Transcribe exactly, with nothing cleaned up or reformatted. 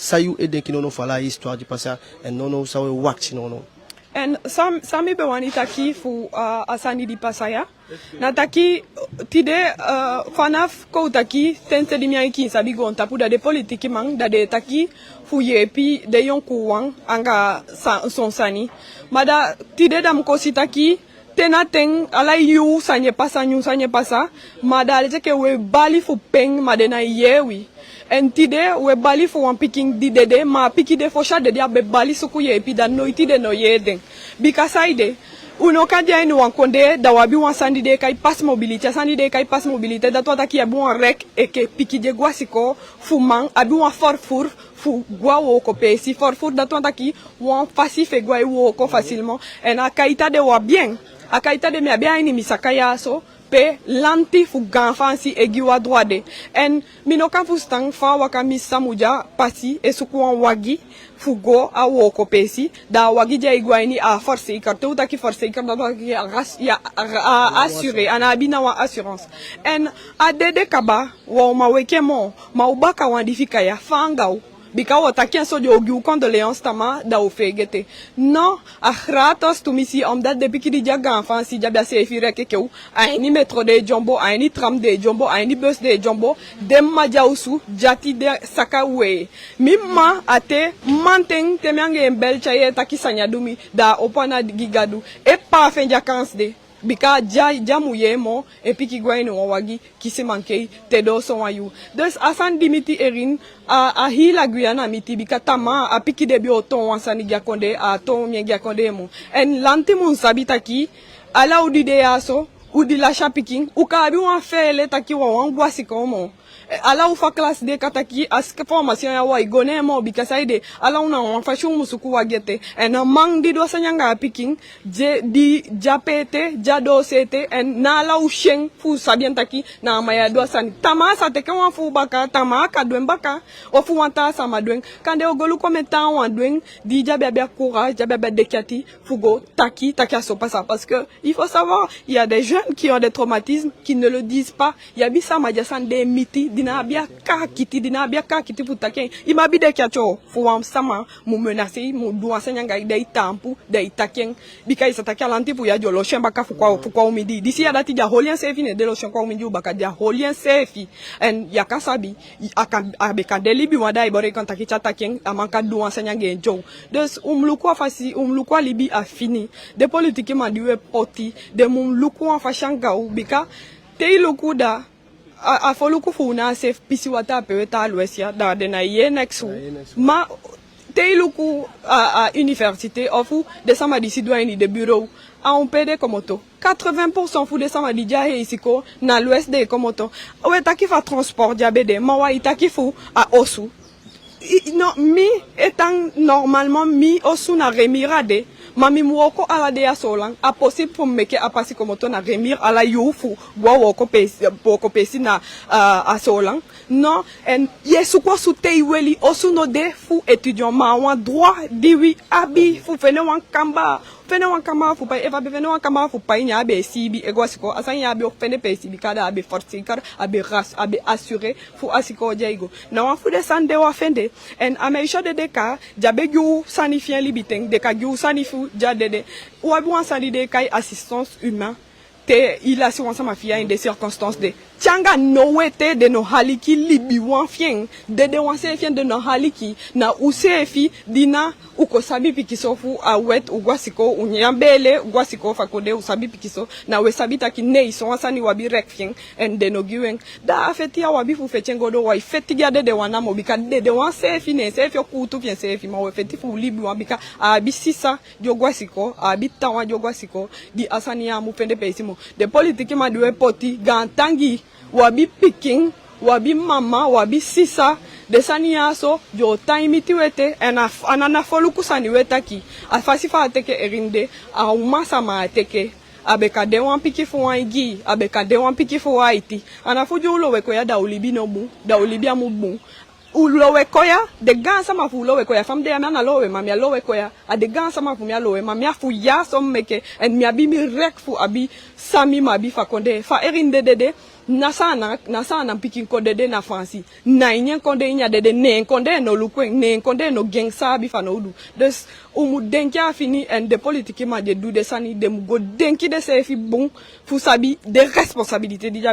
San yu e denki nownow fu ala a histoire di pasa ya, en nownow san u e wakiti nownow? En san, san mi be wani taki fu, ah, a sani di pasa ya, na taki, tide, ah, fanafu kon u taki tensi di mi ain kiin sabi goontapu, da den politikiman, da den e taki fu yeepi den yonkuuwan anga sa-, son sani. Ma da tide da mi kon si taki te na ten, ala yuu sani e pasa, nyun sani e pasa, ma da a leti enke u e bali fu pen, ma den nái yee wi. En tide u e bali fu wan pikin di dede, ma a pikin de fosi a dede a be bali suku yeepi, da noiti den no yee den. Bika saide, u no kan de a ini wan kondee, da u abi wan sani di den e kai pass mobilité. A sani di den e kai pass mobilité, dati wani taki i abi wan rek enke pikin di e go a sikoo, fu man abi wan vervoer fu go a wookopeesi. Vervoer, dati wani taki wan fasi fu e go a i wooko facilement. En a kaita de, u abi en. A kaita de, mi abi en a ini mi saka ya so, pe lanti fu Gaan Faansi e gi u a droit de. En mi no kan fusutan fa a waka misi Samudia pasi e suku wan wagi fu go a wookopeesi, da a wagi di ai go a ini a verzekerd. Te u taki verzekerd, dati wani taki a ras-, ya, a, a, a assuré, a ná abi ná wan assurance. En a dede kaba, u á o man weki en moo, ma u baka wan di fika ya, fa anga u? Bika u o taki en so, den o gi u condoléances tamaa, da u feegete. Non, a gratis tumisi, omdat den pikin di de a Gaan Faansi, di abi a seefi rek enke u, a ini metro den e dyombo, a ini tram den e dyombo, a ini bus den e dyombo, den mma de a osu, di ati den saka wee. Mi mma, a te mamanten, te mi anga en bel, te a yee taki sani á du mi, da a opo ana gi Gadu. E paa fende a kansi de. Bika di a, di a mu yee moo, en pikin go a ini wan wagi, kisi mankei, te doo sowan yuu. Dus a sani di miti Erin, a, a hii la Guyane a miti, bika tamaa a pikin de be o toon wan sani gi a kondee, a á toon mi en gi a kondee moo. En lanti mu sabi taki, ala u di de ya so, u di lasi a pikin, u kan abi wan feele taki u á wani go a sikoo moo. Eh, ala u fa klasi de kan taki a sika formation ya u ái go ne en moo, bika saide, ala u na wan fasi u mu suku wagi ete. En a man di du a sani anga a pikin, di, di de ape ete, di á doose ete, en na ala u si en fu u sabi en taki na a man ya du a sani. Tamaa a sa teke wan fu u baka, tamaa a kan du en baka, ofu wan taa sama du en. Kande u o go luku omen taawan du en, di den á be abi a courage, den á be abi a dekiati fu go taki, taki a so pasa. Parce que il faut savoir, il y a des jeunes qui ont des traumatismes, qui ne le disent pas. I abi sama di a sani de e miti, di ná abi a kaakiti, di ná abi a kaakiti fu taki en. I mu abi dekiati o, fu wan sama mu menacer i, mu du wan sani anga i, da i taampu, da i taki en. Bika i sa taki a lanti fu ya, den o lusu en baka fu kon a, fu kon a u mindii. Disi ya dati den á holi enseefi, ne den lusu en kon a u mindii baka, den á holi enseefi. En ya kan sabi, a kan, a be kan de libiwan, da ai boli, i kan taki te a taki en, a man kan du wan sani anga en dyow. Dus u mu luku a fasi, u mu luku a libi a fini. Den politikiman di u e poti, den mu luku wan fasi anga u, bika te i luku da, a, a foluku fu u na a se pisiwataa pe u e tan a l'ouest ya, da den nái yee neks u. Ma te i luku a, a université ofu den sama di sidon a ini den bureau, a on pe den komoto. Quatre-vingts pour cent fu den sama di de a hei sikoo na l'ouest den e komoto. U e taki fu a transport di á be de, ma u ái taki fu a osu. I, no, mi e tan normalement, mi osu na Rémire a de, ma mi mu wooko ala dei a Soolan. A possible fu mi meke a pasi komoto na Rémire ala yuu fu go a wooko peesi, wooko peesi na, ah, a Soolan? No. En i e suku osu te i weli, osu no de fu étudiant, ma a wan droit di wi abi fu fende wan kambaa, fende wan kambaa fu pai. Efu a be fende wan kambaa fu pai, ne a be e siibi e go a sikoo, a sani ya a be o fende peesi, bika da a be verzekerd, a be ras-, a be assuré fu a sikoo di ai go. Na wan fu den sani de u á fende. En a meisje de, den kan, di á be gi u sani fi en libi ten, den kan gi u sani fu di a dede. U abi wan sani den e kai assistance humaine. Te i lasi wan sama fi i a ini den circonstance de, te anga now ete den no aliki libiwan fi en, dedewan seefi en den no aliki. Na u seefi di na u kon sabi pikinso fu a wet, u go a sikoo, u nyan beele, u go a sikoo fu a kondee, u sabi pikinso, na u e sabi taki nei, sowan sani u abi rek fi en, en den no gi u en. Da a feti ya u abi fu feti en go doo, u ái feti gi a dedewan namo, bika dedewan seefi, ne enseefi o kuutu fi enseefi, ma u e feti fu u libiwan, bika a abi sisa di o go a sikoo, a abi taawan di o go a sikoo, di a sani ya á mu fende peesi moo. Den politikiman di u e poti, gaantangi, u abi pikin, u abi mama, u abi sisa, den sani ya so, den o tan e miti u ete, en a, a ná na foluku sani u e taki. A fasi fa a teke Erin de, a uman sama a teke. A be kan de wan pikin fu wan Ingii, a be kan de wan pikin fu wan Aiti. A ná fu di u lowe kon ya da u libi no bun, da u libi á mu bun. U lowe kon ya, den gaansama fu u lowe kon ya. Fa mi de ya, mi a ná lowe, ma mi á lowe kon ya. A den gaansama fu mi a lowe, ma mi a fu ya so mi meke, en mi abi mi rek fu abi san mi mu abi fu a kondee. Fa Erin de dede, Na Saanan, na Saanan pikin kon dede na Faansi. Na ini en kondee ini a dede, ne en kondee no luku en, ne en kondee no gi en san a abi fanowdu. Dus u mu denki a fini, en den politikiman di e du den sani, den mu go denki denseefi bun fu sabi den responsabilité di den